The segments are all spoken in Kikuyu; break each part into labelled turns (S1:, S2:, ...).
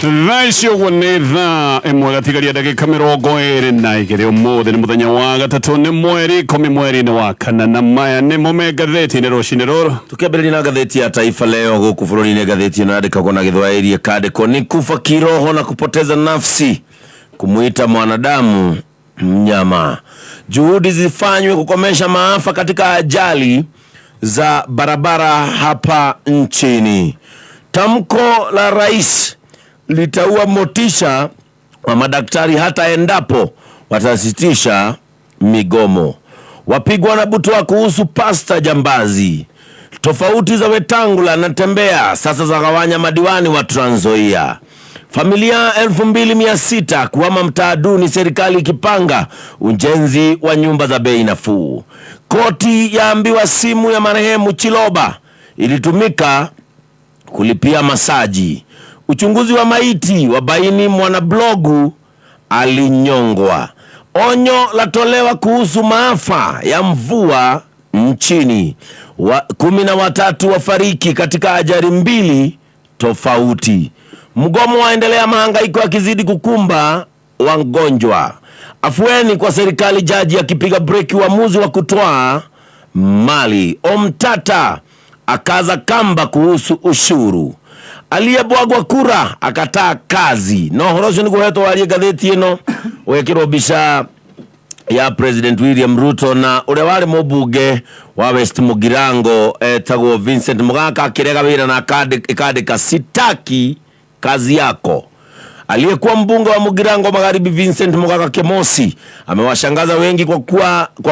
S1: Thaa ici ũguo nĩ thaa 1 gatigaria ndagĩka 22. Ũmũthĩ nĩ mũthenya wa gatatũ, nĩ mweri 10 mweri-inĩ wa kana, na maya nĩmo me ngathĩti-inĩ rũcinĩ rũrũ.
S2: Tukiambĩrĩria na ngathĩti ya Taifa Leo gũkũ bũrũri-inĩ, ngathĩti ĩno yandĩkagwo na Gĩthwaĩri ĩkandĩkwo ni kufa kiroho na kupoteza nafsi, kumuita mwanadamu mnyama. Juhudi zifanywe kukomesha maafa katika ajali za barabara hapa nchini. Tamko la rais litaua motisha wa madaktari hata endapo watasitisha migomo. Wapigwa na butwa kuhusu pasta jambazi. Tofauti za Wetangula na Tembea sasa zagawanya madiwani wa Trans Nzoia. Familia 2600 kuhama mtaa duni, serikali ikipanga ujenzi wa nyumba za bei nafuu. Koti yaambiwa simu ya marehemu Chiloba ilitumika kulipia masaji. Uchunguzi wa maiti wabaini mwanablogu alinyongwa. Onyo latolewa kuhusu maafa ya mvua nchini. 13 wafariki katika ajali mbili tofauti. Mgomo waendelea, mahangaiko yakizidi kukumba wagonjwa. Afueni kwa serikali, jaji akipiga breki uamuzi wa kutoa mali. Omtata akaza kamba kuhusu ushuru. Aliyebwagwa kura akataa kazi. No horo ũcio nĩguo hetwo warie ngathĩti ĩno, wekĩrwo mbica ya President William Ruto na ũrĩa warĩ mũmbunge wa West Mugirango etagwo Vincent Mugaka akĩrega wĩra na ĩkandĩka sitaki kazi yako. Aliyekuwa mbunge wa Mugirango Magharibi Vincent Mugaka Kemosi amewashangaza wengi kwa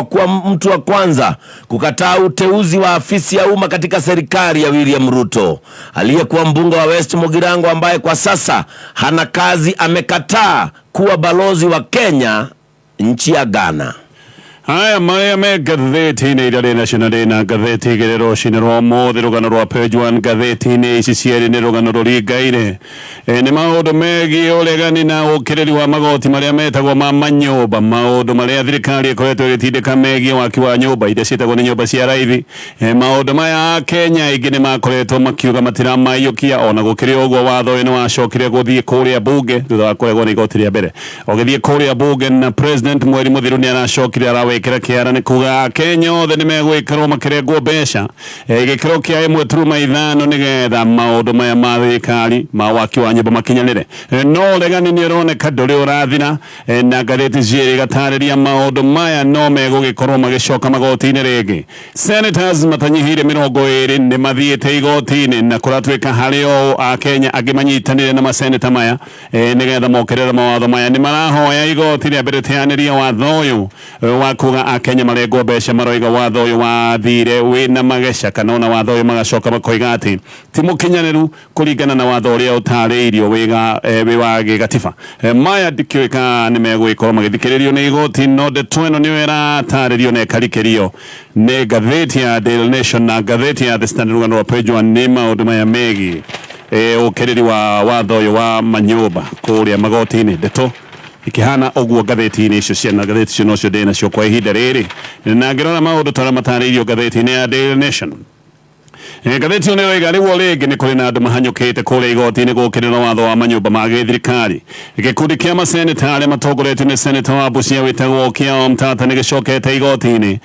S2: kuwa mtu wa kwanza kukataa uteuzi wa afisi ya umma katika serikali ya William Ruto. Aliyekuwa mbunge wa West Mugirango ambaye kwa sasa hana kazi amekataa kuwa balozi wa Kenya nchi ya Ghana.
S1: Haya marĩa me ngathĩti-inĩ iria rĩ nacio na rĩ na ngathĩti igĩrĩ rũcinĩ rwa ũmũthĩ. Rũgano rwa page 1 ngathĩti-inĩ ici cierĩ nĩ rũgano rũringaine. Nĩ maũndũ megiĩ ũregani na ũkĩrĩri wa magoti marĩa metagwo ma manyũmba, maũndũ marĩa thirikari ĩkoretwo ĩgĩtindĩka megiĩ waki wa nyũmba iria ciĩtagwo nĩ nyũmba cia raithi. Maũndũ maya Kenya aingĩ nĩ makoretwo makiuga matiramaiyũkia. Ona gũkĩrĩ ũguo, watho ũyũ nĩ wacokire gũthiĩ kũrĩa bunge thutha wa kũregwo nĩ igoti rĩa mbere, ũgĩthiĩ kũrĩa bunge, na president mweri mũthiru nĩ aracokire arawĩkĩra kĩara nĩ kuga Kenya othe nĩ megwĩkĩrwo makĩrengwo mbeca gĩkĩro kĩa 1.5 nĩgetha maũndũ maya ma thirikari ma waki wa nyũmba makinyanĩre. No ũregani nĩ ũroneka ndũrĩ ũrathira, na ngathĩti cierĩ igatarĩria maũndũ maya no megũgĩkorwo magĩcoka magoti-inĩ rĩngĩ. Senators matanyihĩire 20 nĩ mathiĩte igoti-inĩ, na kũratuĩka harĩ o Akenya angĩ manyitanĩre na maseneta maya nĩgetha mokerere mawatho maya. Nĩ marahoya igoti rĩa mbere rĩteanĩrie watho ũyũ wa kuga Akenya marengwo mbeca. Maroiga watho ũyũ wathire wĩna mageca, kana ona watho ũyũ magacoka makoiga atĩ ti mũkinyanĩru kũringana na watho ũrĩa ũtarĩirio wĩga wĩ wa gĩgatiba. Maya ndikĩũĩ kana nĩ megũgĩkorwo magĩthikĩrĩrio nĩ igoti, no ndeto ĩno nĩyo ĩratarĩrio na ĩkarikĩrio nĩ ngathĩti ya Daily Nation na ngathĩti ya The Standard. Rũgano rwa page 1 nĩ maũndũ maya megiĩ ũkĩrĩri wa watho ũyũ wa manyũmba kũrĩa magoti-inĩ. Ndeto ikĩhana ũguo ngathĩti-inĩ icio ciana ngathĩti icio nocio ndĩ nacio kwa ihinda rĩrĩ, na ngĩrora maũndũ ta marĩa matarĩirio ngathĩti-inĩ ya Daily Nation. Ngathĩti ĩyo nĩroiga rĩu o rĩngĩ nĩ kũrĩ na andũ mahanyũkĩte kũrĩa igoti-inĩ gũkĩrĩra watho wa manyũmba ma gĩthirikari. Gĩkundi kĩa maseneta arĩa matongoretio nĩ seneta wa Busia wĩtagwo Okiya Omtatah nĩ gĩcokete igoti-inĩ.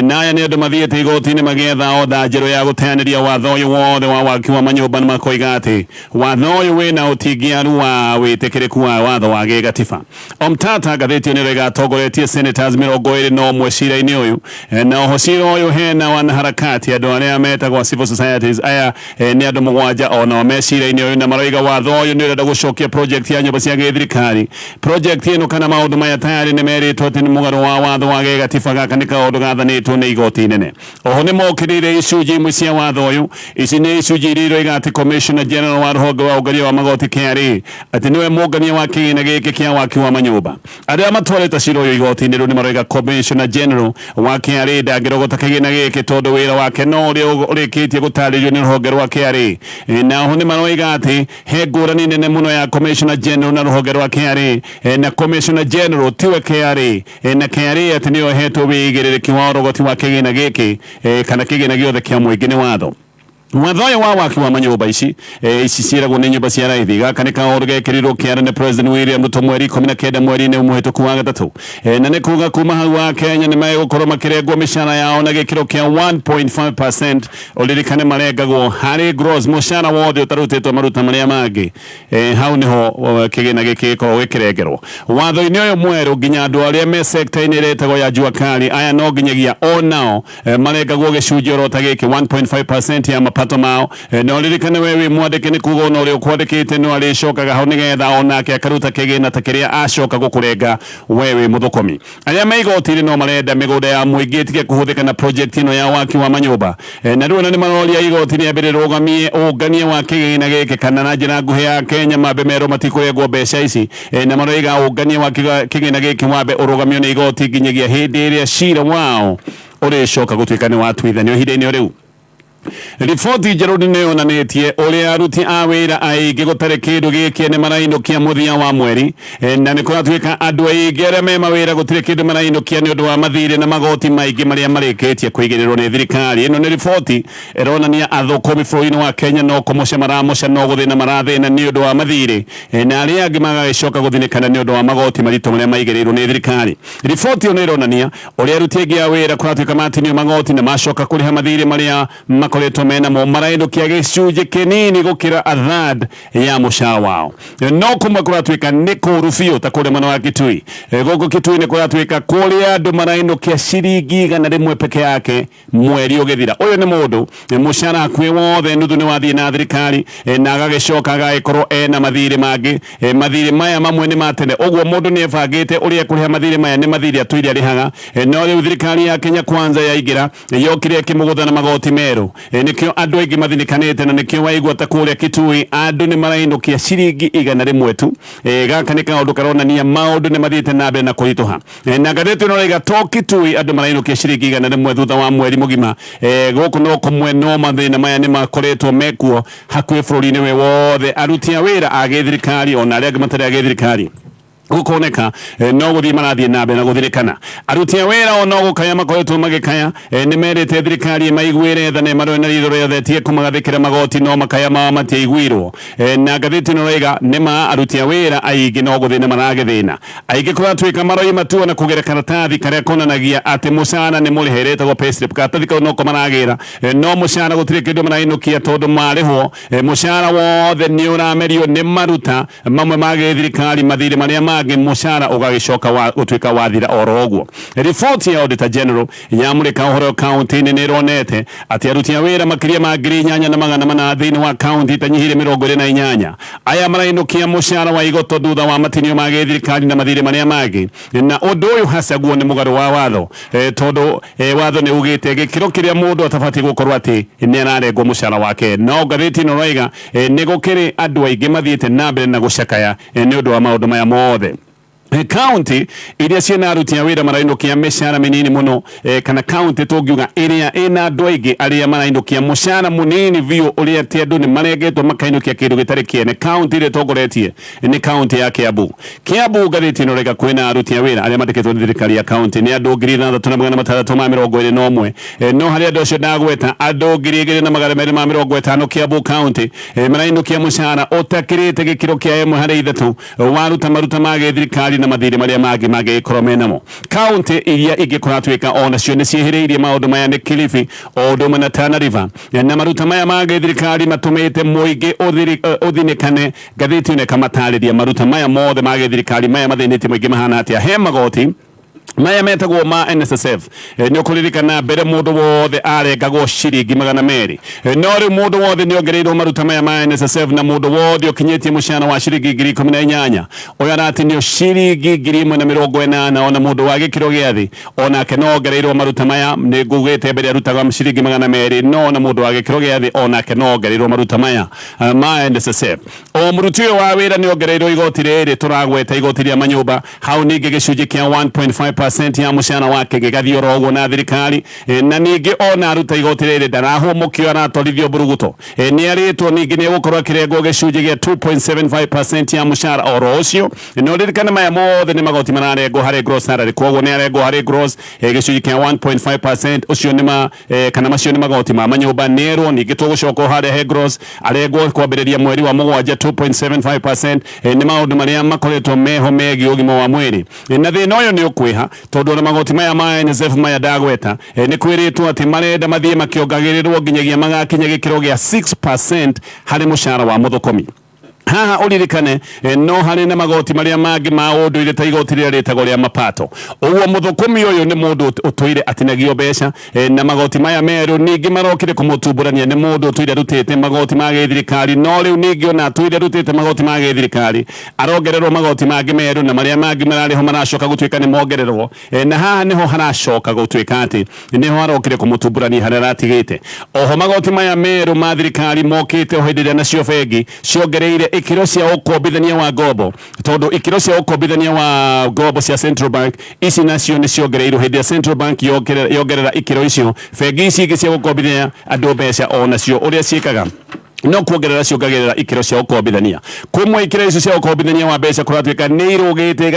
S1: Na aya nĩ andũ mathiĩte igoti-inĩ magĩetha oda njerũ ya gũteanĩria watho ũyũ wothe wa waki wa manyũmba, na makoiga atĩ watho ũyũ wĩna ũtingiaru wa wĩtĩkĩrĩku wa watho wa gĩgatiba. Omtatah, ngathĩti ĩyo nĩroiga, atongoretie senators 21 cira-inĩ ũyũ. Na oho cira ũyũ hena wanaharakati, andũ arĩa metagwo civil societies, aya nĩ andũ mũgwanja onao me cira-inĩ ũyũ, na maroiga watho ũyũ nĩ ũrenda gũcokia project ya nyũmba cia gĩthirikari. Project ĩno kana maũndũ maya tayarĩ nĩ merĩtwo atĩ nĩ mũgarũ wa watho wa gĩgatiba. Gaka nĩ kaũndũ gathanĩtwo nĩ igoti inene. Oho nĩ mokĩrĩire icunjĩ imwe cia watho ũyũ. Ici nĩ icunjĩ iria iroiga atĩ Commissioner General wa rũhonge wa ũngaria wa magoti KRA atĩ nĩwe mũngania wa kĩgĩna gĩkĩ kĩa waki wa manyũmba. Arĩa matwarĩte cira ũyũ igoti-inĩ rĩu nĩ maroiga Commissioner General wa KRA ndangĩrogota kĩgĩna gĩkĩ tondũ wĩra wake no ũrĩa ũrĩkĩtie gũtarĩrio nĩ rũhonge rwa KRA. Na oho nĩ maroiga atĩ he ngũrani nene mũno ya Commissioner General na rũhonge rwa KRA, na Commissioner General tiwe KRA, na KRA atĩ nĩyo ĩhetwo wĩigĩrĩrĩki wa ũrogoti wa kĩgĩna gĩkĩ, kana kĩgĩna gĩothe kĩa mũingĩ nĩ watho. Watho ũyũ wa waki wa manyũmba ici ici ciĩragwo nĩ nyũmba cia raithi, gaka nĩ kaũndũ gekĩrirwo kĩara nĩ President William Ruto mweri 19 mweri-inĩ mũhĩtũku wa gatatũ. Na nĩ kuga kuma hau wa Kenya nĩ megũkorwo makĩrengwo mĩcara yao na gĩkĩro kĩa 1.5%. Ũririkane marengagwo harĩ gross, mũcara wothe ũtarutĩtwo maruta marĩa mangĩ. Hau nĩho kĩgĩna gĩkĩ gĩkoragwo gĩkĩrengerwo. Watho-inĩ ũyũ mwerũ nginya andũ arĩa me sector-inĩ ĩrĩa ĩtagwo ya jua kali, aya no nginyagia o nao marengagwo gĩcunjĩ oro ta gĩkĩ 1.5% ya mapato mao. Na ũririkane we wĩ mwandĩke, nĩ kuga ona ũrĩa ũkwandĩkĩte no arĩcokaga hau nĩgetha onake akaruta kĩgĩna ta kĩrĩa acoka gũkũrenga we wĩ mũthũkũmi. Arĩa me igoti-inĩ no marenda mĩgũnda ya mũingĩ ĩtige kũhũthĩka na project ĩno ya waki wa manyũmba. Na rĩu ona nĩ maroria igoti rĩambe rĩrũgamie ũngania wa kĩgĩna gĩkĩ, kana na njĩra nguhĩ ya Kenya mambe merwo matikũrengwo mbeca ici. Na maroiga ũngania wa kĩgĩna gĩkĩ wambe ũrũgamio nĩ igoti nginyagia hĩndĩ ĩrĩa cira wao ũrĩcoka gũtuĩka nĩ watuithanio ihinda-inĩ o rĩu. Riboti njerũ nĩ yonanĩtie ũrĩa aruti a wĩra aingĩ gũtarĩ kĩndũ gĩkĩene marainũkia mũthia wa mweri. Na nĩ kũratuĩka andũ aingĩ arĩa me mawĩra gũtirĩ kĩndũ marainũkia nĩ ũndũ wa mathirĩ na magoti maingĩ marĩa marĩkĩtie kũigĩrĩrwo nĩ thirikari. Ĩno nĩ riboti ĩronania athũkũmi bũrũri-inĩ wa Kenya no kũmoca maramoca, no gũthĩna marathĩna nĩ ũndũ wa mathirĩ, na arĩa angĩ magagĩcoka gũthinĩkana nĩ ũndũ wa magoti maritũ marĩa maigĩrĩirwo nĩ thirikari. Riboti ĩyo nĩ ĩronania ũrĩa aruti aingĩ a wĩra kũratuĩka matinio magoti na macoka kũrĩha mathirĩ marĩa makoretwo menamo marainũkia gĩcunjĩ kĩnini gũkĩra a third ya mũcara wao. No kũmwe kũratuĩka nĩ kũũru biũ ta kũrĩa mwena wa Kitui. Gũkũ Kitui nĩ kũratuĩka kũrĩa andũ marainũkia ciringi 100 peke yake mweri ũgĩthira. Ũyũ nĩ mũndũ mũcara hakuhĩ wothe nuthu nĩ wathiĩ na thirikari, na agagĩcoka agagĩkorwo ena mathirĩ mangĩ. Mathirĩ maya mamwe nĩ ma tene, ũguo mũndũ nĩ ebangĩte ũrĩa ekũrĩha mathirĩ maya, nĩ mathirĩ atũire arĩhaga. No rĩu thirikari ya Kenya Kwanza yaingĩra, yokire ĩkĩmũgũtha na magoti merũ. Nĩkĩo andũ aingĩ mathinĩkanĩte, na nĩkĩo waigua ta kũrĩa Kitui andũ nĩ marainũkia ciringi 100 tu. Gaka nĩ kaũndũ karonania maũndũ nĩ mathiĩte na mbere na kũritũha. Na ngathĩti ĩno ĩrauga to Kitui andũ marainũkia ciringi 100 thutha wa mweri mũgima. Gũkũ no kũmwe, no mathĩna maya nĩ makoretwo mekuo hakuhĩ bũrũri-inĩ wĩ wothe. Aruti a wĩra a gĩthirikari ona arĩa angĩ matarĩ a gĩthirikari gũkoneka no gũthiĩ marathiĩ na mbere na gũthirĩkana. Aruti a wĩra o no gũkaya makoretwo magĩkaya. Nĩ merĩte thirikari ĩmaiguĩre tha na ĩmarore na ritho rĩothe ĩtige kũmagathĩkĩra magoti, no makaya mao matiaiguirwo. Na ngathĩti ĩno ĩrauga nĩ ma aruti a wĩra aingĩ no gũthĩna maragĩthĩna. Aingĩ kũratuĩka maroima tu ona kũgĩra karatathi karĩa konanagia atĩ mũcara nĩ mũrĩhe, ĩretagwo payslip. Karatathi kau noko maragĩra, no mũcara gũtirĩ kĩndũ marainũkia tondũ marĩhwo mũcara wothe nĩ ũramerio nĩ maruta mamwe ma gĩthirikari, mathirĩ marĩa mangĩ mũcara ũgagĩcoka wa gũtuĩka wathira oro ũguo. Riboti ya Auditor General yamũrĩka ũhoro kaunti-inĩ nĩ ĩronete atĩ aruti a wĩra makĩria ma 8400 thĩinĩ wa kaunti itanyihĩire 28 aya marainũkia mũcara wa igoto thutha wa matinio ma gĩthirikari na mathirĩ marĩa mangĩ. Na ũndũ ũyũ hacaguo nĩ mũgarũ wa watho, tondũ watho nĩ ugĩte gĩkĩro kĩrĩa mũndũ atabatiĩ gũkorwo atĩ nĩ ararengwo mũcara wake. No ngathĩti ĩno ĩroiga nĩ gũkĩrĩ andũ aingĩ mathiĩte na mbere na gũcakaya nĩ ũndũ wa maũndũ maya mothe. Kaunti iria ciĩna aruti a wĩra marainũkia mĩcara mĩnini mũno, kana kaunti tũngiuga ĩrĩa ĩna andũ aingĩ arĩa marainũkia mũcara mũnini biũ, ũrĩa atĩ andũ nĩ marengetwo makainũkia kĩndũ gĩtarĩ kĩene, kaunti ĩrĩa ĩtongoretie nĩ kaunti ya Kiambu. Kiambu ngathĩti ĩno ĩrauga kwĩna aruti a wĩra arĩa mandĩkĩtwo nĩ thirikari ya kaunti nĩ andũ 6621. No harĩ andũ acio ndagweta, andũ 2250 Kiambu kaunti marainũkia mũcara ũtakĩrĩte gĩkĩro kĩa ĩmwe harĩ ithatũ waruta maruta ma gĩthirikari na mathirĩ marĩa mangĩ mangĩgĩkorwo menamo. Kaunti iria ingĩ kũratuĩka onacio nĩ ciĩhĩrĩirie maũndũ maya nĩ Kilifi o ũndũ ũmwe na Tana River, na maruta maya ma gĩthirikari matũmĩte mũingĩ ũthinĩkane. Ngathĩti ĩno ĩkamatarĩria maruta maya mothe ma gĩthirikari maya mathĩnĩtie mũingĩ mahana atĩa. He magoti maya metagwo ma NSSF. Nĩ ũkũririkana mbere mũndũ wothe arengagwo ciringi 200, no rĩu mũndũ wothe nĩ ongereirwo maruta maya ma NSSF, na mũndũ wothe ũkinyĩtie mũcara wa ciringi 18,000 ũyũ aratinio ciringi 1,080. Ona mũndũ wa gĩkĩro gĩa thĩ onake no ongereirwo maruta maya. Nĩ ngugĩte mbere arutaga ciringi 200, no ona mũndũ wa gĩkĩro gĩa thĩ onake no ongereirwo maruta maya ma NSSF. O mũruti ũyũ wa wĩra nĩ ongereirwo igoti rĩrĩ tũragweta, igoti rĩa manyũmba, hau ningĩ gĩcunjĩ kĩa 1.5%. 2.75% ya mũcara wake gĩgathiĩ oro ũguo na thirikari. Na ningĩ ona aruta igoti rĩrĩ ndarahũmũkio, aratwarithio mburuguto. Nĩ arĩtwo ningĩ nĩ egũkorwo akĩrengwo gĩcunjĩ gĩa 2.75% ya mũcara oro ũcio. Na ũririkane maya mothe nĩ magoti mararengwo harĩ gross salary, koguo nĩ arengwo harĩ gross gĩcunjĩ kĩa 1.5%. Ũcio nĩ ma kana macio nĩ magoti ma manyũmba. Nĩ erwo ningĩ tũgũcoka o harĩa he gross, arengwo kwambĩrĩria mweri wa mũgwanja 2.75%. Nĩ maũndũ marĩa makoretwo meho megiĩ ũgima wa mwĩrĩ. Na thĩna ũyũ nĩ ũkwĩha tondũ ona magoti maya ma NSSF maya ndagweta, nĩ kwĩrĩtwo atĩ marenda mathiĩ makĩongagĩrĩrwo nginyagia magakinya gĩkĩro gĩa 6% harĩ mũcara wa mũthũkũmi. Haha ũririkane no harĩ na magoti marĩa mangĩ ma ũndũire ta igoti rĩrĩa rĩtagwo rĩa mapato. Ũguo mũthũkũmi ũyũ nĩ mũndũ ũtũire atinagio mbeca, na magoti maya merũ ningĩ marokire kũmũtumburania. Nĩ mũndũ ũtũire arutĩte magoti ma gĩthirikari, no rĩu ningĩ ona atũire arutĩte magoti ma gĩthirikari arongererwo magoti mangĩ merũ, na marĩa mangĩ mararĩho maracoka gũtuĩka nĩ mongererwo. Na haha nĩho haracoka gũtuĩka atĩ nĩho harokire kũmũtumburania harĩa aratigĩte. Oho magoti maya merũ ma thirikari mokĩte o hĩndĩ ĩrĩa nacio bengi ciongereire ikĩro cia ũkombithania wa ngombo, tondũ ikĩro cia ũkombithania wa ngombo cia Central Bank ici nacio nĩ ciongereirwo. Hĩndĩ ya Central Bank yongerera ikĩro icio, bengi ici ingĩ cia gũkombithania andũ mbeca o nacio ũrĩa ciĩkaga no kuongerera ciongagĩrĩra ikĩro cia ũkombithania. Kumwe ikĩro icio cia ũkombithania wa mbeca kũratuĩka nĩ irũgĩte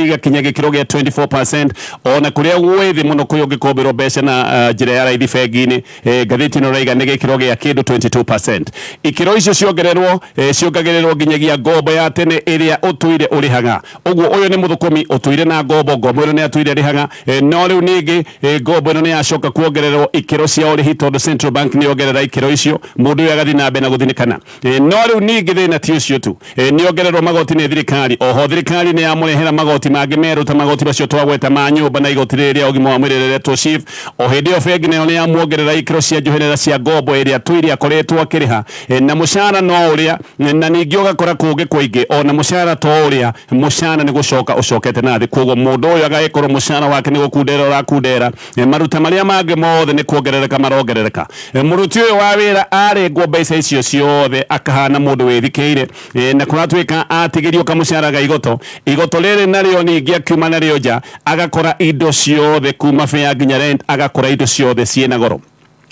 S1: igakinya gĩkĩro gĩa 24%, ona kũrĩa gwĩ thĩ mũno kũrĩa ũngĩkomberwo mbeca na njĩra ya raithi bengi-inĩ, ngathĩti ĩno ĩraiga nĩ gĩkĩro gĩa kĩndũ 22%. Ikĩro icio ciongererwo, ciongagĩrĩrwo nginyagia ngombo ya tene ĩrĩa ũtũire ũrĩhaga. Ũguo ũyũ nĩ mũthũkũmi ũtũire na ngombo, ngombo ĩno nĩ atũire arĩhaga, no rĩu ningĩ ngombo ĩno nĩ yacoka kuongererwo ikĩro cia ũrĩhi tondũ Central Bank nĩ yongerera ikĩro icio, mũndũ ũyũ agathiĩ na mbere na gũthinĩkana. No rĩu ningĩ thĩna ti ũcio tu, nĩ ongererwo magoti nĩ thirikari. Oho thirikari nĩ yamũrehera magoti mangĩ merũ ta magoti macio twagweta ma nyũmba na igoti rĩrĩ rĩa ũgima wa mwĩrĩ rĩretwo SHIF. O hĩndĩ ĩyo bengi nayo nĩ yamuongerera ikĩro cia njoherera cia ngombo ĩrĩa tũire akoretwo akĩrĩha. Na mũcara no ũrĩa, na ningĩ ũgakora kũngĩ kũingĩ ona mũcara to ũrĩa, mũcara nĩ gũcoka ũcokete na thĩ. Koguo mũndũ ũyũ agagĩkorwo mũcara wake nĩ gũkundera ũrakundera, maruta marĩa mangĩ mothe nĩ kuongerereka marongerereka. Mũruti ũyũ wa wĩra arengwo mbeca icio ciothe akahana mũndũ wĩthikĩire. Na kũratuĩka atigĩrio kamũcara ga igoto, igoto rĩrĩ narĩo ningĩ akiuma narĩo nja agakora indo ciothe kuma fare nginya rent, agakora indo ciothe ciĩna goro.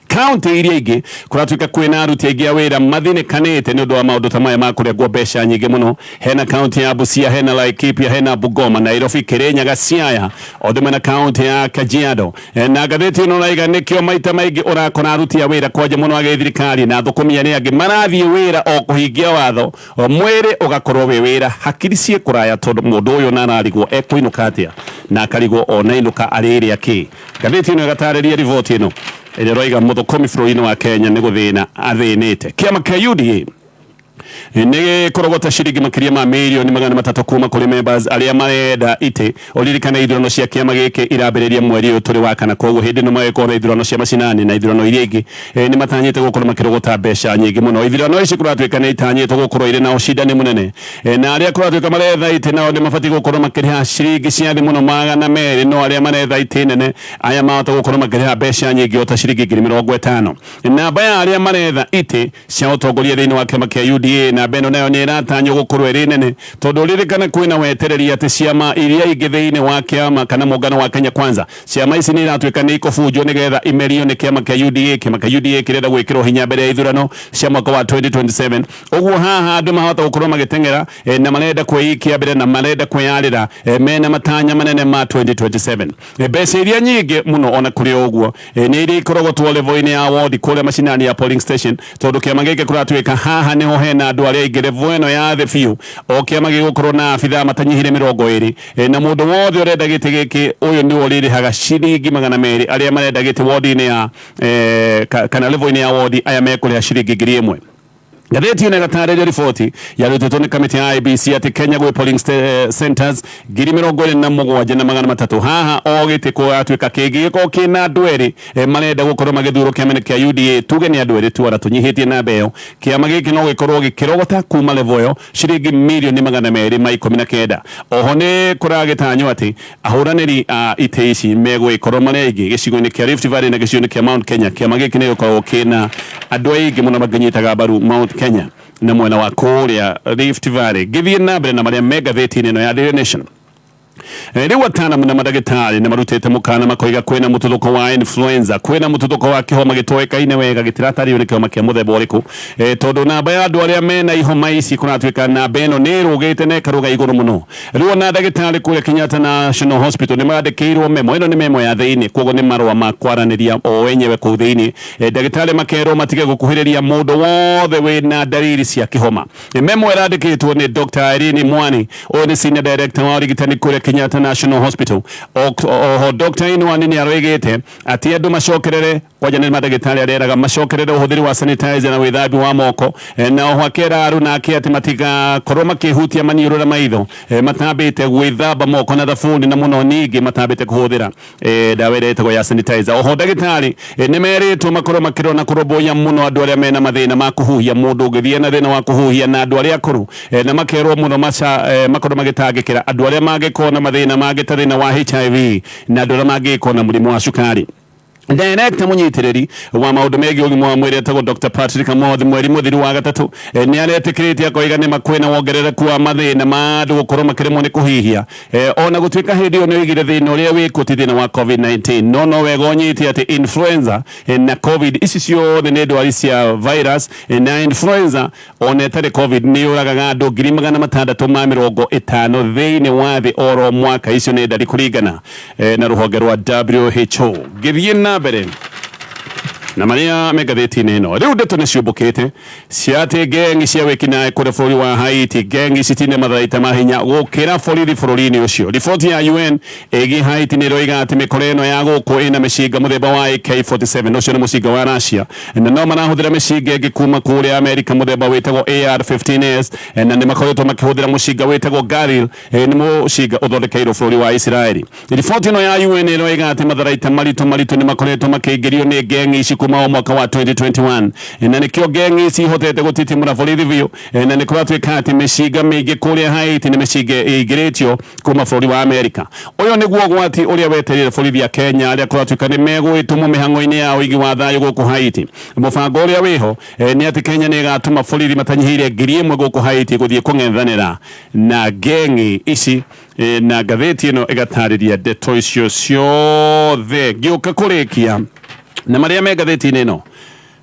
S1: Kaunti iria ingĩ kũratuĩka kwĩna aruti aingĩ a wĩra mathinĩkanĩte nĩ ũndũ wa maũndũ ta maya ma kũrengwo mbeca nyingĩ mũno. Hena kaunti ya Busia, hena Laikipia, hena Bungoma, Nairobi, Kirinyaga, Siaya, o ũndũ ũmwe na kaunti ya Kajiado. Na ngathĩti ĩno ũraiga nĩkĩo maita maingĩ ũrakora aruti a wĩra kwanja mũno a gĩthirikari na thũkũmi arĩa angĩ marathiĩ wĩra o kũhingia watho, mwĩrĩ ũgakorwo wĩ wĩra, hakiri ciĩ kũraya, tondũ mũndũ ũyũ na ararigwo ekũinũka atĩa na akarigwo ona inũka arĩrĩa kĩ. Ngathĩti ĩno ĩgatarĩria riboti ĩno ĩrĩa ĩroiga mũthũkũmi bũrũri-inĩ wa Kenya nĩ gũthĩna athĩnĩte. Kĩama kĩa UDA nĩ gĩkũrogota ciringi makĩria ma mirioni 300 kuma kũrĩ members arĩa marenda itĩ. Ũririkane ithurano cia kĩama gĩkĩ irambĩrĩria mweri ũyũ tũrĩ wa kana, koguo hĩndĩ ĩno magĩkorwo na ithurano cia macinani na ithurano iria ingĩ, nĩ matanyĩte gũkorwo makĩrogota mbeca nyingĩ mũno. Ithurano ici kũratuĩka nĩ itanyĩtwo gũkorwo irĩ na ũcindani mũnene, na arĩa kũratuĩka maretha itĩ nao nĩ mabatiĩ gũkorwo makĩrĩha ciringi cia thĩ mũno 200, no arĩa maretha itĩ nene aya mahota gũkorwo makĩrĩha mbeca nyingĩ o ta ciringi 50,000. Namba ya arĩa maretha itĩ cia ũtongoria thĩinĩ wa kĩama kĩa UDA, namba ĩno nayo nĩ ĩratanywo gũkorwo ĩrĩ nene, tondũ ririkana kwĩna wetereri atĩ ciama iria ingĩ thĩinĩ wa kĩama kana mũngano wa Kenya Kwanza, ciama ici nĩ iratuĩka nĩ ikũbunjwo nĩgetha imerio nĩ kĩama kĩa UDA. Kĩama kĩa UDA kĩrenda gwĩkĩrwo hinya mbere ya ithurano cia mwaka wa 2027. Ũguo haha andũ mahota gũkorwo magĩteng'era, na marenda kwĩikia mbere na marenda kwĩyarĩra, mena matanya manene ma 2027. Mbeca iria nyingĩ mũno ona kũrĩ ũguo, nĩ iria ikoragwo two level-inĩ ya ward kũrĩa macinani ya polling station, tondũ kĩama gĩkĩ kũratuĩka haha nĩho hena andũ arĩa aingĩ, level ĩno ya thĩ biũ. O kĩama gĩgũkorwo na abithaa matanyihire 20, na mũndũ wothe ũrenda gĩtĩ gĩkĩ ũyũ nĩwe ũrĩrĩhaga ciringi 200. Arĩa marenda gĩtĩ ward-inĩ ya kana level-inĩ ya ward, aya mekũrĩha ciringi 1,000. Ngathĩti ĩno ĩgatarĩria riboti yarutĩtwo nĩ kamĩtĩ ya IEBC atĩ Kenya gwĩ polling centers 27,300. Haha o gĩtĩ kũratuĩka kĩngĩgĩkorwo kĩna andũ erĩ, marenda gũkorwo magĩthurwo kĩama-inĩ kĩa UDA, tuge nĩ andũ erĩ tu, ona tũnyihĩtie namba ĩyo, kĩama gĩkĩ no gĩkorwo gĩkĩrogota kuma level ĩyo ciringi mirioni 219. Oho nĩ kũragĩtanywo atĩ ahũranĩri a itĩ ici megũgĩkorwo marĩ aingĩ gĩcigo-inĩ kĩa Rift Valley na gĩcigo-inĩ kĩa Mount Kenya. Kĩama gĩkĩ nĩ gĩkoragwo kĩna andũ aingĩ mũno makĩnyitaga mbaru Mount Kenya na mwena wa kũrĩa Rift Valley. Ngĩthiĩ na mbere na marĩa me ngathĩti-inĩ ĩno ya Daily Nation. Rĩu ataramu na mandagĩtarĩ nĩ marutĩte mũkana makoiga kwĩna mũtuthũko wa influenza, kwĩna mũtuthũko wa kĩhoma gĩtoĩkaine wega, gĩtiratarĩrio nĩ kĩhoma kĩa mũthemba ũrĩkũ, tondũ namba ya andũ arĩa mena ihoma ici kũratuĩka namba ĩno nĩ ĩrũgĩte na ĩkarũga igũrũ mũno. Rĩu ona ndagĩtarĩ kũrĩa Kenyatta National Hospital nĩ mandĩkĩirwo memo, ĩno nĩ memo ya thĩinĩ, koguo nĩ marũa ma kwaranĩria o enyewe kũu thĩinĩ. Ndagĩtarĩ makerwo matige gũkuhĩrĩria mũndũ wothe wĩna ndariri cia kĩhoma. Memo ĩrandĩkĩtwo nĩ Dr. Irene Mwani, ũyũ nĩ senior director wa ũrigitani kũrĩa Kenyatta National Hospital. Oho Dr. Mwani nĩ aroigĩte atĩ andũ macokerere kwanja nĩ mandagĩtarĩ areraga macokerere ũhũthĩri wa sanitizer na wĩthambi wa moko, na oho akera aruna ake atĩ matigakorwo makĩhutia maniũrũ na maitho matambĩte gwĩthamba moko na thabuni, na mũno ningĩ matambĩte kũhũthĩra ndawa ĩrĩa ĩtagwo ya sanitizer. Oho ndagĩtarĩ nĩ merĩtwo makorwo makĩrora na kũrũmbũiya mũno andũ arĩa mena mathĩna ma kũhuhia, mũndũ ũngĩthiĩ na thĩna wa kũhuhia, na andũ arĩa akũrũ, na makerwo mũno makorwo magĩtangĩkĩra andũ arĩa mangĩkorwo na mathĩna mangĩ ta thĩna wa HIV na andũ arĩa mangĩkorwo na mũrimũ wa cukari. Director mũnyitĩrĩri wa maũndũ megiĩ ũgima wa mwĩrĩ etagwo Dr. Patrick Amoth mweri mũthiru wa gatatũ nĩ aretĩkĩrĩtie akoiga nĩ makwĩna wongerereku wa mathĩna ma andũ gũkorwo makĩremwo nĩ kũhihia, ona gũtuĩka hĩndĩ ĩyo nĩ oigire thĩna ũrĩa wĩkuo ti thĩna wa COVID-19, no wega ũnyite atĩ influenza na COVID ici ciothe nĩ ndwari cia virus, na influenza ona ĩtarĩ COVID nĩ yũragaga andũ 650,000 thĩinĩ wa thĩ oro mwaka. Icio nĩ ndari kũringana na rũhonge rwa WHO. Ngĩthiĩ na mbere na marĩa me ngathĩti-inĩ ĩno, rĩu ndeto nĩ ciũmbũkĩte cia atĩ ngengi cia wĩkinaĩ kũrĩa bũrũri wa Haiti, ngengi citinĩ matharaita ma hinya gũkĩra borithi bũrũri-inĩ ũcio. Riboti ya UN ĩgiĩ Haiti nĩ ĩroiga atĩ mĩkora ĩno ya gũkũ ĩna mĩcinga mũthemba wa AK-47, ũcio nĩ mũcinga wa Russia, na no marahũthĩra mĩcinga ĩngĩ kuma kũrĩa Amerika mũthemba wĩtagwo AR-15S, na nĩ makoretwo makĩhũthĩra mũcinga wĩtagwo Galil, nĩ mũcinga ũthondekeirwo bũrũri wa Israeli. Riboti ĩno ya UN ĩroiga atĩ matharaita maritũ maritũ nĩ makoretwo makĩingĩrio nĩ ngengi ici kuma o mwaka wa 2021, na nĩkĩo ngengi ici ihotete gũtitimũra borithi biũ, na nĩ kũratuĩka atĩ mĩcinga mĩingĩ kũrĩa Haiti nĩ mĩcinga ĩingĩrĩtio kuma bũrũri wa Amerika. Ũyũ nĩguo ũgwati ũrĩa wetereire borithi ya Kenya arĩa kũratuĩka nĩ megũgĩtũmwo mĩhang'o-inĩ ya ũigi wa thayũ gũkũ Haiti. Mũbango ũrĩa wĩho nĩ atĩ Kenya nĩ ĩgatũma borithi matanyihĩire 1,000 gũkũ Haiti gũthiĩ kũng'ethanĩra na ngengi ici, na ngathĩti ĩno ĩgatarĩria ndeto icio ciothe. Ngĩũka kũrĩkia na marĩa me ngathĩti-inĩ ĩno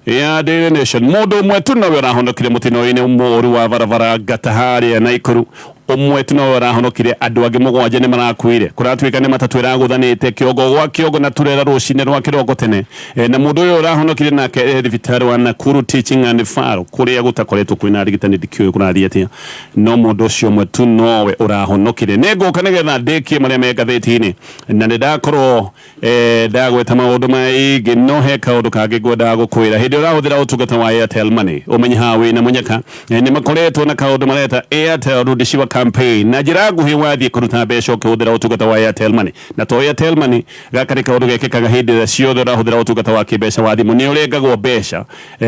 S1: ya Daily Nation, mũndũ ũmwe tu nowe ũrahonokire mũtino-inĩ mũũru wa barabara ngata harĩa Naikuru. Ũmwe tu nowe ũrahonokire, andũ angĩ 7 nĩ marakuire. Kũratuĩka nĩ matatũ ĩragũthanĩte kĩongo gwa kĩongo na turera rũcinĩ rwa kĩroko tene, na mũndũ ũyũ ũrahonokire nake thibitarĩ wa Nakuru Teaching and Referral kũrĩa gũtakoretwo kwĩna arigitani, ndikĩũĩ kũrathiĩ atĩa, no mũndũ ũcio ũmwe tu nowe ũrahonokire. Nĩ ngũka nĩgetha ndĩkie marĩa me ngathĩti-inĩ, na nĩ ndakorwo ndagweta maũndũ maingĩ, no he kaũndũ kangĩ ngwendaga gũkwĩra. Hĩndĩ ĩrĩa ũrahũthĩra ũtungata wa Airtel Money, ũmenye haha wĩna mũnyaka, nĩ makoretwo na kaũndũ mareta Airtel Rudishiwa campaign. Na njĩra nguhĩ, wathiĩ kũruta mbeca ũkĩhũthĩra ũtungata wa Airtel Money, na to Airtel Money, gaka nĩ kaũndũ gekĩkaga hĩndĩ ĩrĩa ciothe ũrahũthĩra ũtungata wa kĩmbeca wa thimũ, nĩ ũrengagwo mbeca,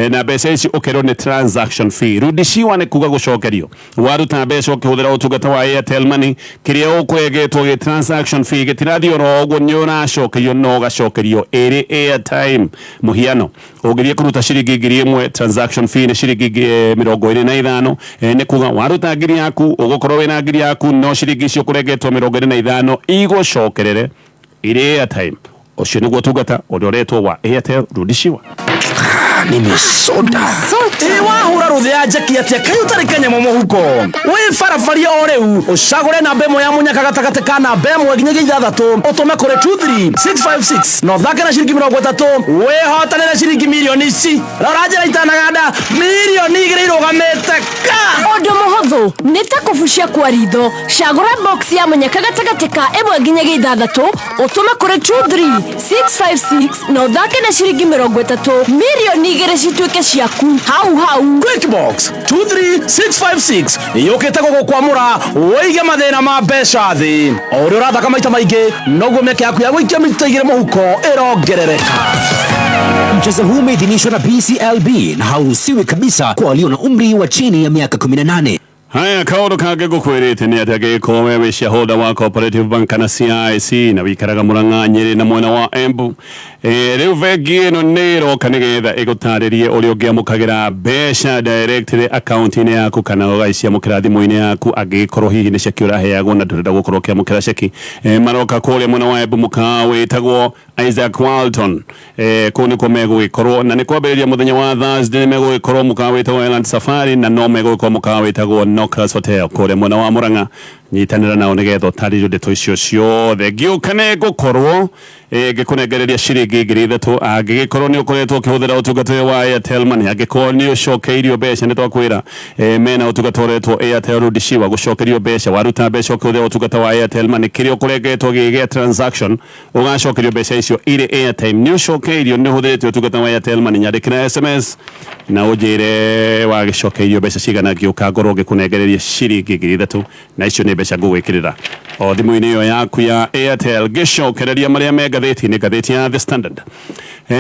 S1: na mbeca ici ũkerwo nĩ transaction fee. Rudishiwa nĩ kuga gũcokerio. Waruta mbeca ũkĩhũthĩra ũtungata wa Airtel Money, kĩrĩa ũkũrengetwo gĩ transaction fee gĩtirathiĩ oro ũguo, nĩ ũracokerio, no ũgacokerio ĩrĩ airtime. Mũhiano, ũngĩthiĩ kũruta ciringi 1,000, transaction fee nĩ ciringi 25. Nĩ kuga waruta 1,000 yaku, ũgũkorwo wĩna 1,000 yaku, no ciringi icio ũkũrengetwo 25 igũcokerere ĩrĩ airtime. Ũcio nĩguo ũtungata ũrĩa ũretwo wa Airtel Rudishiwa.
S3: Nimesota. Ĩ wahũra rũthĩ ya njeki atĩa kaĩ ũtarĩ kanyamũ mũhuko wĩ barabaria o rĩu ũcagũre namba ĩmwe ya mũnyaka gatagatĩ ka namba 1 nginyagia 6 ũtũme kũrĩ 23656 na ũthake na ciringi 30 wĩhotanĩre ciringi mirioni ici. Rora njĩra itanaganda, 2 mirioni irũgamĩte ka.
S4: Ũndũ mũhũthũ nĩ ta kũbucia kwa ritho. Cagũra box ya mũnyaka gatagatĩ ka 1 nginyagia 6, ũtũme kũrĩ 23656 na ũthake na ciringi 30, 2 mirioni cituĩke ciaku hau hau.
S3: Quick Box 23656 yũkĩte gũgũkwamũra wĩige mathĩna ma mbeca thĩ. O ũrĩa ũrathaka maita maingĩ, noguo mĩeke yaku ya gũikia 2 mita mũhuko ĩrongerereka.
S5: Mchezo huu umeidhinishwa na BCLB na hauruhusiwi kabisa kwa walio na umri wa chini ya miaka 18.
S1: Haya, kaũndũ kangĩ ngũkwĩrĩte nĩ atĩ angĩgĩkorwo we wĩ shareholder wa Cooperative Bank kana CIC na wĩikaraga Mũrang'a, Nyĩrĩ na mwena wa Embu, rĩu bengi ĩno nĩ ĩroka nĩgetha ĩgũtarĩrie ũrĩa ũngĩamũkagĩra mbeca directly akaunti-inĩ yaku kana ũgagĩciamũkĩra thimũ-inĩ yaku angĩgĩkorwo hihi nĩ ceki ũraheagwo na ndũrenda gũkorwo ũkĩamũkĩra ceki. Maroka kũrĩa mwena wa Embu, mũkawa wĩtagwo Isaac Walton. Kũu nĩkuo megũgĩkorwo na nĩ kwambĩrĩria mũthenya wa Thursday. Nĩ megũgĩkorwo mũkawa wĩtagwo Island Safari na no megũgĩkorwo mũkawa wĩtagwo Nocras Hotel kũrĩa mwena wa Mũrang'a. Nyitanĩra nao nĩgetha ũtarĩrio ndeto icio ciothe. Ngĩũka nĩ ngũkorwo ngĩkũnengereria ciringi 3,000 angĩgĩkorwo nĩ ũkoretwo ũkĩhũthĩra ũtungata ũyũ wa Airtel Money. Angĩkorwo nĩ ũcokeirio mbeca, nĩ twakwĩra mena ũtungata ũretwo Airtel Rudishiwa, gũcokerio mbeca. Waruta mbeca ũkĩhũthĩra ũtungata wa Airtel Money, kĩrĩa ũkũrengetwo gĩ gĩa transaction, ũgacokerio mbeca icio irĩ airtime. Nĩ ũcokeirio, nĩ ũhũthĩrĩte ũtungata wa Airtel Money, nyandĩkĩra SMS na ũnjĩre wagĩcokeirio mbeca cigana. Ngĩũka ngorwo ngĩkũnengereria ciringi 3,000, na icio nĩ mbeca ngũgwĩkĩrĩra o thimũ-inĩ ĩyo yaku ya Airtel. Ngĩcokereria marĩa me ngathĩti-inĩ, ngathĩti ya The Standard.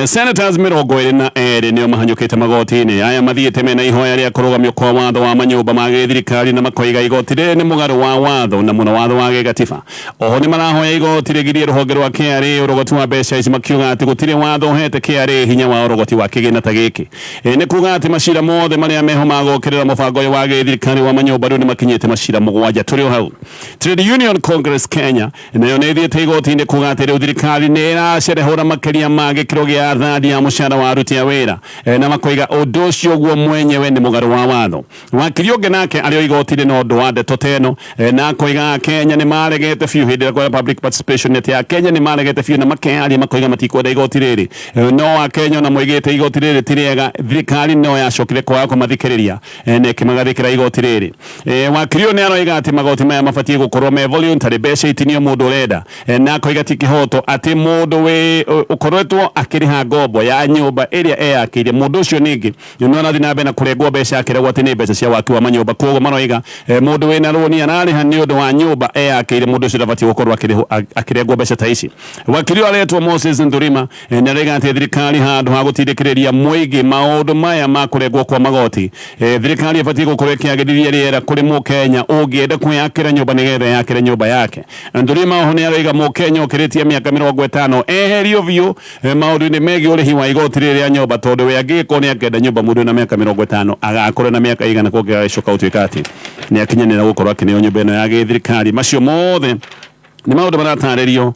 S1: Senators 22 nĩo mahanyũkĩte magoti-inĩ aya, mathiĩte mena ihoya rĩa kũrũgamio kwa watho wa manyũmba ma gĩthirikari, na makoiga igoti rĩrĩ nĩ mũgarũ wa watho na mũno watho wa gĩgatiba. Oho nĩ marahoya igoti rĩgirie rũhonge rwa KRA ũrogoti wa mbeca ici, makiuga atĩ gũtirĩ watho ũhete KRA hinya wa ũrogoti wa kĩgĩna ta gĩkĩ. Nĩ kuga atĩ macira mothe marĩa meho magokĩrĩra mũbango ũyũ wa gĩthirikari wa manyũmba rĩu nĩ makinyĩte macira 7. Tũrĩ o hau, Trade Union Congress Kenya nayo nĩ ĩthiĩte igoti-inĩ kuga atĩ rĩu thirikari nĩ ĩracerehũra makĩria ma gĩkĩro gĩa thandi ya mũcara wa aruti a wĩra, na makoiga ũndũ ũcio guo mwenyewe nĩ mũgarũ wa watho. Wakiri ũngĩ nake arĩ o igoti-inĩ na ũndũ wa ndeto ta ĩno, na akoiga Akenya nĩ maregete biũ hĩndĩ ĩrĩa kwara public participation, atĩ Akenya nĩ maregete biũ na makeyaria makoiga matikwenda igoti rĩrĩ. No Akenya ona moigĩte igoti rĩrĩ ti rĩega, thirikari no yacokire kwaga kũmathikĩrĩria na ĩkĩmagathĩkĩra igoti rĩrĩ. Wakiri ũyũ nĩ aroiga atĩ magoti maya mabatiĩ gũkorwo me voluntary, mbeca itinio mũndũ ũrenda, na akoiga ti kĩhoto atĩ mũndũ wĩ ũkoretwo akĩrĩha ngombo ya nyũmba ĩrĩa eyakĩire, mũndũ ũcio ningĩ no arathiĩ na mbere na kũrengwo mbeca akĩragwo atĩ nĩ mbeca cia waki wa manyũmba. Koguo maroiga mũndũ wĩna rũni ararĩha nĩ ũndũ wa nyũmba eyakĩire, mũndũ ũcio ndabatiĩ gũkorwo akĩrengwo mbeca ta ici. Wakiri ũyũ aretwo Moses Ndurima, nĩ aroiga atĩ thirikari handũ ha gũtindĩkĩrĩria mũingĩ maũndũ maya ma kũrengwo kwa magoti, thirikari ĩbatiĩ gũkorwo ĩkĩagĩrithia rĩera kũrĩ mũkenya ũngĩenda kwĩyakĩra nyũmba nĩgetha eyakĩre nyũmba yake. Ndurima oho nĩ aroiga mũkenya ũkĩrĩtie mĩaka 50 eherio biũ maũndũ-inĩ megiĩ ũrĩhi wa igoti rĩrĩ rĩa nyũmba, tondũ we angĩgĩkorwo nĩ akenda nyũmba, mũndũ wĩna mĩaka 50 agakorwo na mĩaka igana kũngĩgagĩcoka gũtuĩka atĩ nĩ akinyanĩra gũkorwo akĩneo nyũmba ĩno ya gĩthirikari. Macio mothe nĩ maũndũ maratarĩrio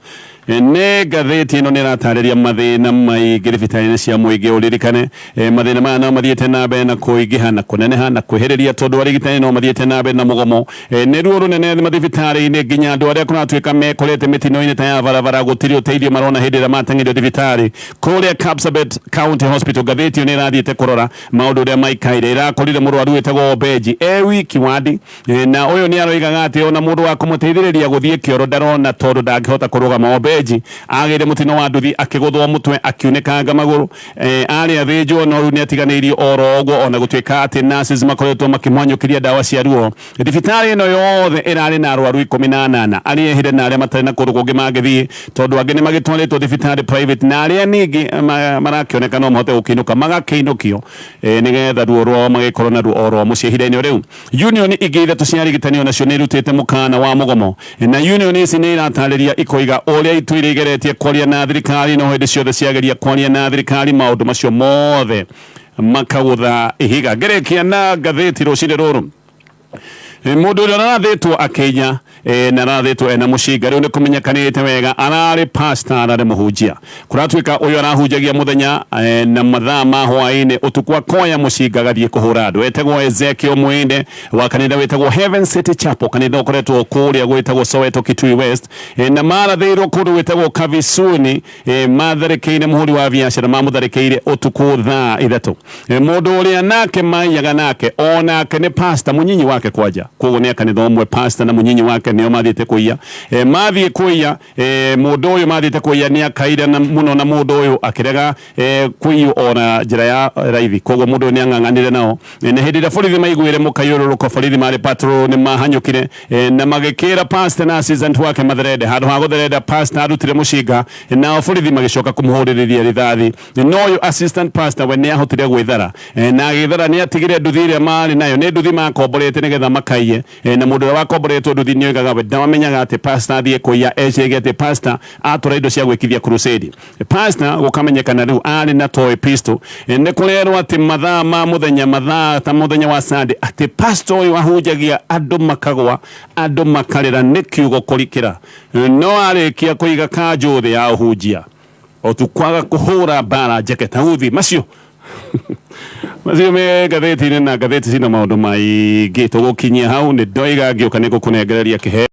S1: nĩ ngathĩti ĩno. Nĩ ĩratarĩria mathĩna maingĩ thibitarĩ-inĩ cia mũingĩ. Ũririkane mathĩna maya no mathiĩte na mbere na kũingĩha na kũneneha na kwĩhĩrĩria, tondũ arigitani no mathiĩte na mbere na mũgomo. Nĩ ruo rũnene mathibitarĩ-inĩ, nginya andũ arĩa kũratuĩka mekorete mĩtino-inĩ ta ya barabara gũtirĩ ũteithio marona hĩndĩ ĩrĩa mateng'erio thibitarĩ kũrĩa Kapsabet County Hospital. Ngathĩti ĩyo nĩ ĩrathiĩte kũrora maũndũ ũrĩa maikaire, ĩrakorire mũrwaru wĩtagwo Obenji e wiki wandi, na ũyũ nĩ aroigaga atĩ ona mũndũ wa kũmũteithĩrĩria gũthiĩ kĩoro ndarona tondũ ndangĩhota kũrũgama. Obenji agĩire mũtino wa nduthi, akĩgũthwo mũtwe, akiunĩkanga magũrũ, arĩ athĩnjwo, no rĩu nĩ atiganĩirio oro ũguo, ona gũtuĩka atĩ nurses makoretwo makĩmwanyũkĩria ndawa cia ruo. Thibitarĩ ĩno yothe ĩrarĩ na arwaru 18, arĩa ehire na arĩa matarĩ na kũndũ kũngĩ mangĩthiĩ, tondũ angĩ nĩ magĩtwarĩtwo thibitarĩ private, na arĩa ningĩ marakĩoneka no mahote gũkĩinũka magakĩinũkio, nĩgetha ruo rwao magĩkorwo naruo oro mũciĩ ihinda-inĩ rĩu. Union ingĩ ithatũ cia arigitani onacio nĩ irutĩte mũkana wa mũgomo, na union ici nĩ iratarĩria ikoiga ũrĩa itũire igeretie kwaria na thirikari, no hĩndĩ ciothe ciageria kwaria na thirikari maũndũ macio mothe makagũtha ihiga. Ngĩrĩkia na ngathĩti rũcinĩ rũrũ, mũndũ ũrĩa ũrathĩtwo akĩiya, na arathĩtwo ena mũcinga, rĩu nĩ kũmenyekanĩte wega ararĩ pastor, ararĩ mũhunjia. Kũratuĩka ũyũ arahunjagia mũthenya na mathaa ma hwaĩ-inĩ, ũtukũ akoya mũcinga agathiĩ kũhũra andũ. Etagwo Ezekiel Mwinde wa kanitha wĩtagwo Heaven City Chapel, kanitha ũkoretwo kũrĩa gwĩtagwo Soweto, Kitui West, na marathĩirwo kũndũ gwĩtagwo Kavisuni. Matharĩkĩire mũhũri wa biacara, mamũtharĩkĩire ũtukũ thaa 3. Mũndũ ũrĩa nake maiyaga nake onake nĩ pastor, mũnyinyi wake kwanja, koguo nĩ akanitha ũmwe. Pastor na mũnyinyi wake nĩo mathiĩte kũiya. Mathiĩ kũiya, mũndũ ũyũ mathiĩte kũiya nĩ akaire na mũno, na mũndũ ũyũ akĩrega kũiywo ona njĩra ya raithi. Koguo mũndũ ũyũ nĩ ang'ang'anire nao, na hĩndĩ ĩrĩa borithi maiguire mũkayũrũrũko, borithi marĩ patrol nĩ mahanyũkire, na magĩkĩra pastor na assistant wake matherende. Handũ ha gũtherenda, pastor arutire mũcinga, nao borithi magĩcoka kũmũhũrĩrĩria rithathi, no ũyũ assistant pastor we nĩ ahotire gwĩthara, na agĩthara nĩ atigire nduthi ĩrĩa marĩ nayo, nĩ nduthi makomborete nĩgetha makaiye. Aiye. Na mũndũ ũrĩa wakomboretwo nduthi nĩ oigaga we ndamenyaga atĩ pastor athiĩ kũiya, eciragia atĩ pastor atwara indo cia gwĩkithia crusade. Pastor gũkamenyekana rĩu arĩ na toy pistol. Nĩ kũrerwo atĩ mathaa ma mũthenya, mathaa ta mũthenya wa Sunday, atĩ pastor ũyũ ahunjagia andũ makagwa, andũ makarĩra nĩ kiugo kũrikĩra. No arĩkia kũiga kanjũ thĩ ya ũhunjia otukwaga kũhũra mbara njeke tauthi macio macio me ngathĩti-inĩ, na ngathĩti cina maũndũ maingĩ. Tũgũkinyia hau, nĩ ndoiga ngĩũka nĩ ngũkũnengereria kĩheo.